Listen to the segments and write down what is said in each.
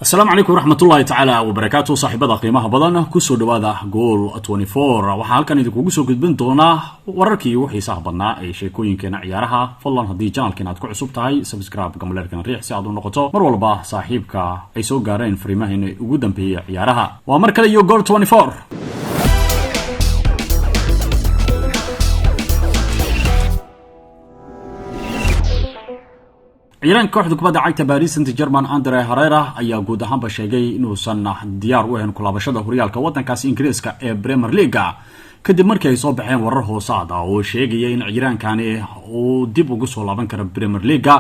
Asalaamu calaykum waraxmatullaahi tacaala wabarakaatu. Saaxiibada qiimaha badan, kusoo dhawaada Goal 24. Waxaa halkan idinkugu soo gudbin doonaa wararkii ugu xiisaha badnaa ee sheekooyinkeena ciyaaraha. Fadlan, haddii channelkan aad ku cusub tahay, subscribe, gambaleelkan riix si aad u noqoto mar walba saaxiibka ay soo gaareen fariimaheena ugu dambeeyay ciyaaraha. Waa mar kale iyo Goal 24. Ciyaaraanka kooxda kubadda cagta Paris Saint German, Andre Herrera, ayaa guud ahaanba sheegay inuusan diyaar u ahayn kulaabashada horyaalka wadankaasi Ingiriiska ee Premier League, kadib markii ay soo baxeen warar hoosaad ah oo sheegaya in ciiraankani uu dib ugu soo laaban karo Premier League,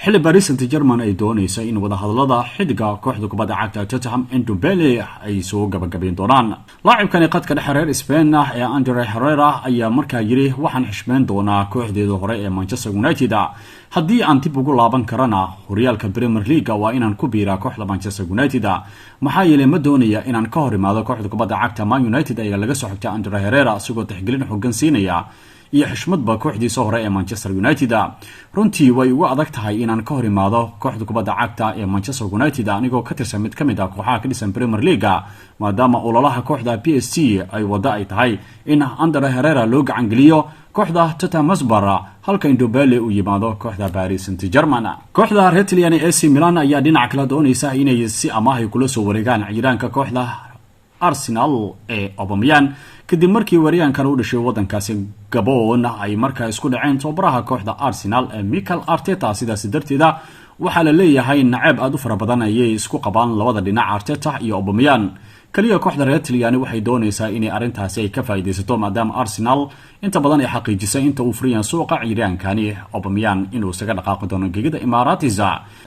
xilli Paris Saint German ay doonaysa in wadahadalada xidiga kooxda kubadda cagta Tottenham, Ndombele, ay soo gabagabayn doonaan. Laacibkani qadka dhexe reer Spain ah ee Andre Herrera ayaa markaa yiri: "Waxaan xishmeyn doonaa kooxdeeda hore ee Manchester United. Haddii aan dib ugu laaban karana horyaalka Premier League, waa inaan ku biiraa kooxda Manchester United, maxaa yeelay ma doonaya inaan ka hor imaado kooxda kubadda cagta Man United," ayaa laga soo xigtay Andre Herrera, isagoo tixgelin xooggan siinaya iyo xishmadba kooxdiisa hore ee Manchester United. "Runtii way ugu adag tahay inaan ka hor imaado kooxda kubadda cagta ee Manchester United, anigoo ka tirsan mid ka mid ah kooxaha ka dhisan Premier League, maadaama ololaha kooxda PSG ay waddo ay tahay in Andre Herrera loo gacangeliyo kooxda Tottenham Hotspur, halka Ndombele uu yimaado kooxda Paris Saint German." Kooxda reer Talyaani AC Milan ayaa dhinaca kale doonaysa inay si amaahay kula soo wareegaan ciiraanka kooxda Arsenal ee Aubameyang, kadib markii waryaankan u dhashay wadankaasi Gabon ay markaa isku dhaceen tababaraha kooxda Arsenal ee Michael Arteta. Sidaasi darteeda waxaa la leeyahay naceeb aada u fara badan ayay isku qabaan labada dhinac, Arteta iyo Aubameyang. Kaliya kooxda reer Talyaani waxay doonaysaa inay arrintaasi ay ka faa'iidaysato, maadaama Arsenal inta badan ay xaqiijisay inta uu furayan suuqa ciiraankani Aubameyang inuu isaga dhaqaaqi doono gegida Emirates,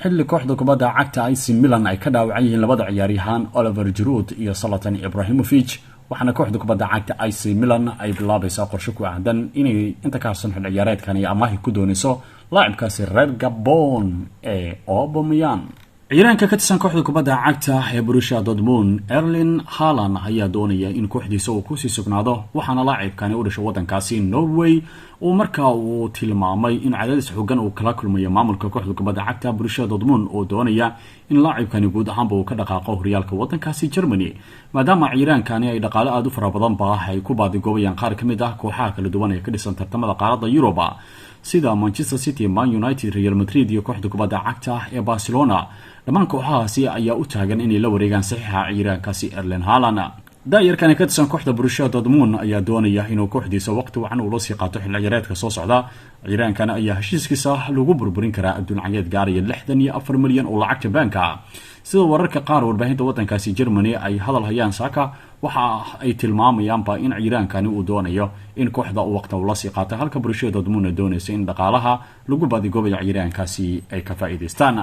xilli kooxda kubadda cagta AC Milan ay ka dhaawacan yihiin labada ciyaaryahaan Oliver Giroud iyo Zlatan Ibrahimovic. Waxaana kooxda kubadda cagta AC Milan ay bilaabaysaa qorshe ku aadan inay inta ka harsan xil ciyaareedkan iyo amaahi ku doonayso laacibkaasi reer Gabon ee Aubameyang. Ciyaaraanka ka tirsan kooxda kubadda cagta ee Borussia Dortmund, Erling Haaland, ayaa doonaya in kooxdiisa uu kusii sugnaado, waxaana laacibkani u dhashay wadankaasi Norway uu markaa uu tilmaamay in cadaadis xoogan uu kala kulmayo maamulka kooxda kubadda cagta Borussia Dortmund, oo doonaya in laacibkani guud ahaanba uu ka dhaqaaqo horyaalka wadankaasi Germany, maadaama ciiraankani ay dhaqaale aada u fara badanba ay ku baadigoobayaan qaar ka mid ah kooxaha kala duwan ee ka dhisan tartamada qaaradda Yuruba, sida Manchester City, Man United, Real Madrid iyo kooxda kubadda cagta ee Barcelona. Dhammaan kooxahaasi ayaa u taagan inay la wareegaan saxiixa ciiraankaasi Erling Haaland. Daayarkani ka tirsan kooxda Borussia Dortmund ayaa doonaya inuu kooxdiisa waqti wacan uula sii qaato xil ciyaareedka soo socda. Ciiraankana ayaa heshiiskiisa lagu burburin karaa adduun cageed gaaraya 64 milyan oo lacagta baanka, sida wararka qaar warbaahinta wadankaasi Germany ay hadal hayaan. Saaka waxa ay tilmaamayaanba in ciiraankani uu doonayo in kooxda uu waqti ula sii qaato, halka Borussia Dortmund doonaysa in dhaqaalaha lagu baadigoobayo ciiraankaasi ay ka faa'iidaystaan.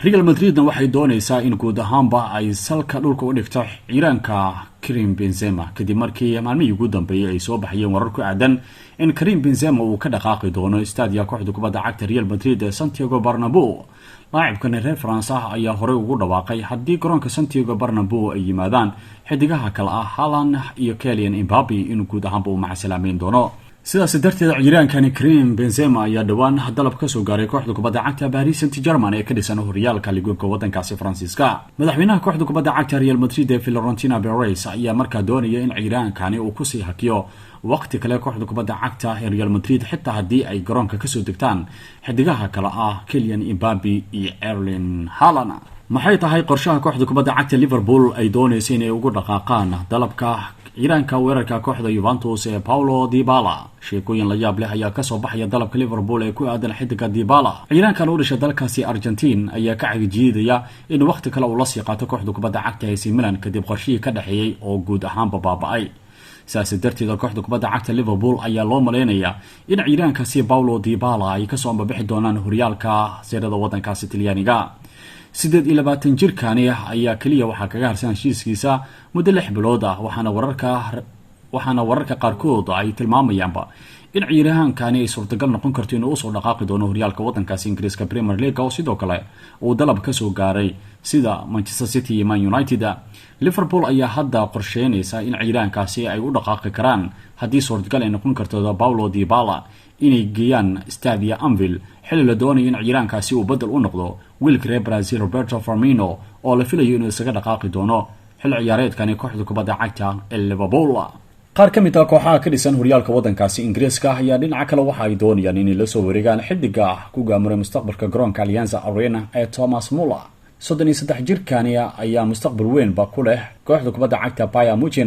Real Madridna waxay doonaysaa in guud ahaanba ay salka dhulka u dhigto ciiraanka Karim Benzema, kadib markii maalmihii ugu dambeeyay ay soo baxayeen warar ku aadan in Karim Benzema uu ka dhaqaaqi doono stadia kooxda kubadda cagta Real Madrid ee Santiago Bernabeu. Laacibkani reer Faransa ah ayaa horey ugu dhawaaqay haddii garoonka Santiago Bernabeu ay yimaadaan xidigaha kale ah Haaland iyo Kylian Mbappe inuu guud ahaanba uu macasalaameyn doono. Sidaas darteed ciiraankani Karim Benzema ayaa dhowaan dalab kasoo gaaray kooxda kubadda cagta Paris Saint German ee ka dhisan horyaalka liguga wadankaasi Faransiiska. Madaxweynaha kooxda kubadda cagta Real Madrid ee Florentino Perez ayaa markaa doonaya in ciiraankani uu kusii hakiyo waqti kale kooxda kubadda cagta ee Real Madrid, xitaa haddii ay garoonka kasoo degtaan xidigaha kale ah Kylian Mbappe iyo Erling Haaland. Maxay tahay qorshaha kooxda kubadda cagta Liverpool ay doonaysa inay ugu dhaqaaqaan dalabka ciiraanka weerarka kooxda Juventus ee Paulo Dybala? Sheekooyin la yaab leh ayaa kasoo baxaya dalabka Liverpool ee ku aadan xidiga Dybala. Ciiraankan u dhashay dalkaasi Argentine ayaa ka cagijiidaya in waqti kale uu lasii qaato kooxda kubadda cagta AC Milan, kadib qorshihii ka dhexeeyey oo guud ahaanba baaba-ay. Sidaas darteeda kooxda kubadda cagta Liverpool ayaa loo maleynayaa in ciiraankaasi Paulo Dybala ay kasoo ambabixi doonaan horyaalka seerada wadankaasi Talyaaniga. 28 jirkani ayaa keliya waxaa kaga harsan heshiiskiisa muddo 6 bilood ah, waxaana wararka Waxaana wararka qaarkood ay tilmaamayaanba in ciyaaryahankani ay suurtagal noqon karto inuu usoo dhaqaaqi doono horyaalka wadankaasi Ingiriiska Premier League, oo sidoo kale uu dalab kasoo gaaray sida Manchester City iyo Man United. Liverpool ayaa hadda qorsheynaysa in ciyaaryahankaasi ay u dhaqaaqi karaan haddii suurtagal ay noqon karto Paulo Dybala inay geeyaan Stadia Anfield, xilli la doonayo in ciyaaryahankaasi uu bedel u noqdo wiilka reer Brazil Roberto Firmino, oo la filayo inuu isaga dhaqaaqi doono xilli ciyaareedkani kooxda kubadda cagta ee Liverpool. Qaar ka mid ah kooxaha ka dhisan horyaalka wadankaasi Ingiriiska ayaa dhinaca kale waxa ay doonayaan inay la soo wareegaan xidiga ku gaamuray mustaqbalka garoonka Allianz Arena ee Thomas Muller. 33 jirkani ayaa mustaqbal weynba ku leh kooxda kubadda cagta Bayern Munich,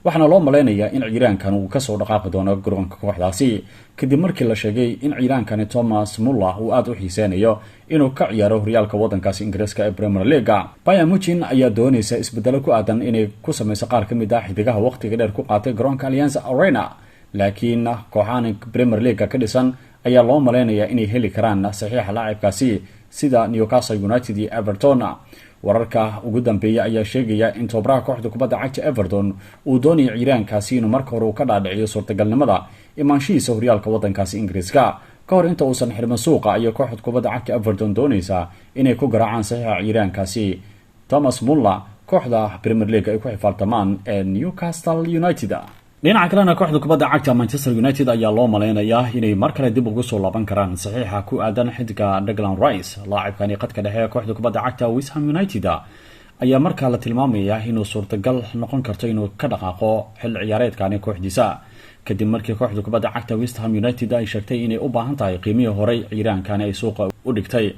waxaana loo maleynayaa in ciyaaryahankan uu kasoo dhaqaaqi doono garoonka kooxdaasi, kadib markii la sheegay in ciyaaryahankani Thomas Muller uu aada u xiiseynayo inuu ka ciyaaro horyaalka wadankaasi Ingiriiska ee Premier League. Bayern Munich ayaa doonaysa isbedelo ku aadan inay ku sameyso qaar ka mid ah xidigaha waqtiga dheer ku qaatay garoonka Allianz Arena, laakiin kooxahan Premier League ka dhisan ayaa loo maleynayaa inay heli karaan saxiixa laacibkaasi sida Newcastle United iyo Everton. Wararka ugu dambeeya ayaa sheegaya in tababaraha kooxda kubadda cagta Everton uu doonayo ciyaaryahankaasi inuu marka hore uu ka dhaadhiciyo suurtagalnimada imaanshihiisa horyaalka wadankaasi Ingiriiska ka hor inta uusan xirmin suuqa. Ayay kooxda kubadda cagta Everton doonaysaa inay ku garaacaan saxiixa ciyaaryahankaasi Thomas Muller kooxda Premier League ay ku xifaaltamaan ee Newcastle United. Dhinaca kalena, kooxda kubadda cagta Manchester United ayaa loo maleynayaa inay mar kale dib ugu soo laaban karaan saxiixa ku aadan xidiga Declan Rice. Laacibkani qadka dhexe ee kooxda kubadda cagta West Ham United ayaa markaa la tilmaamayaa inuu suurtagal noqon karto inuu ka dhaqaaqo xilli ciyaareedkani kooxdiisa, kadib markii kooxda kubadda cagta West Ham United ay sheegtay inay u baahan tahay qiimihii horey ciyaaryahankani ay suuqa u dhigtay.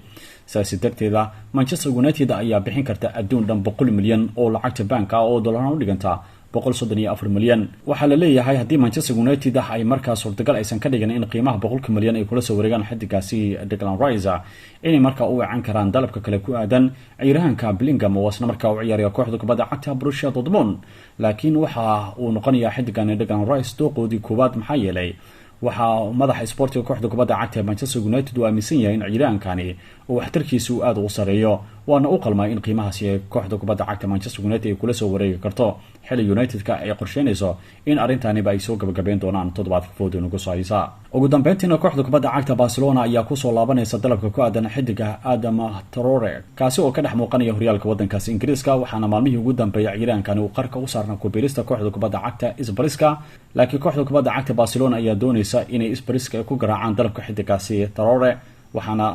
Saasi darteeda, Manchester United ayaa bixin karta adduun dhan 100 milyan oo lacagta baanka ah, oo dolaran u dhiganta 134 milyan. Waxaa la leeyahay haddii Manchester United ay markaa suurtagal aysan ka dhigin in qiimaha 100-ka milyan ay kula soo wareegaan xidigaasi Declan Rice, inay markaa u weecan karaan dalabka kale ku aadan ciyaaryahanka Bellingham, oo isna markaa u ciyaaraya kooxda kubadda cagta Borussia Dortmund. Laakiin waxa uu noqonayaa xidigan Declan Rice dooqoodii koowaad, maxaa yeelay waxaa madaxa isboortiga kooxda kubadda cagta ee Manchester United uu aaminsan yahay in ciyaaryahankani uu waxtarkiisa uu aada ugu sareeyo, waana u qalmaa in qiimahaasi ee kooxda kubadda cagta Manchester United ay kula soo wareegi karto, xilli United-ka ay qorsheynayso in arrintaniba ay soo gabagabeyn doonaan toddobaadka fooda nagu soo haysa. Ugu dambeyntiina, kooxda kubadda cagta Barcelona ayaa kusoo laabanaysa dalabka ku aadan xidiga Adama Traore, kaasi oo ka dhex muuqanaya horyaalka wadankaasi Ingiriiska. Waxaana maalmihii ugu dambeeyay ciyaaryahankani uu qarka u saarna kubiirista kooxda kubadda cagta Spurs-ka, laakiin kooxda kubadda cagta Barcelona ayaa doonaysa inay Spurs-ka ay ku garaacaan dalabka xidigaasi Traore. Waxaana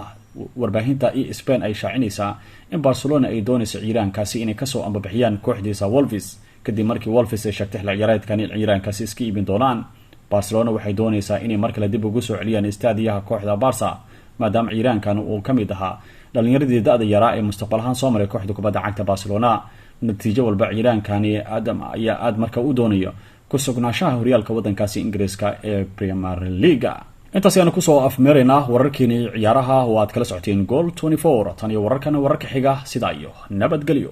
warbaahinta iyo Spain ay shaacinaysaa in Barcelona ay doonayso ciyaaryahankaasi inay kasoo ambabixiyaan kooxdiisa Wolves, kadib markii Wolves ay sheegtay xilli ciyaareedkan in ciyaaryahankaasi iska iibin doonaan. Barcelona waxay doonaysaa inay mar kale dib ugu soo celiyaan istaadiyaha kooxda Barca, maadaama ciyaaryahankan uu ka mid ahaa dhalinyaradii da-da yaraa ee mustaqbal ahaan soo maray kooxda kubadda cagta Barcelona. Natiijo walba, ciyaaryahankani Aadam ayaa aada marka u doonayo ku sugnaanshaha horyaalka wadankaasi Ingiriiska ee Premier League. Intaas ayaanu kusoo afmeeraynaa wararkeenii ciyaaraha oo aad kala socoteen Goal 24. Tan iyo wararkan wararka xiga, sidaa iyo nabadgelyo.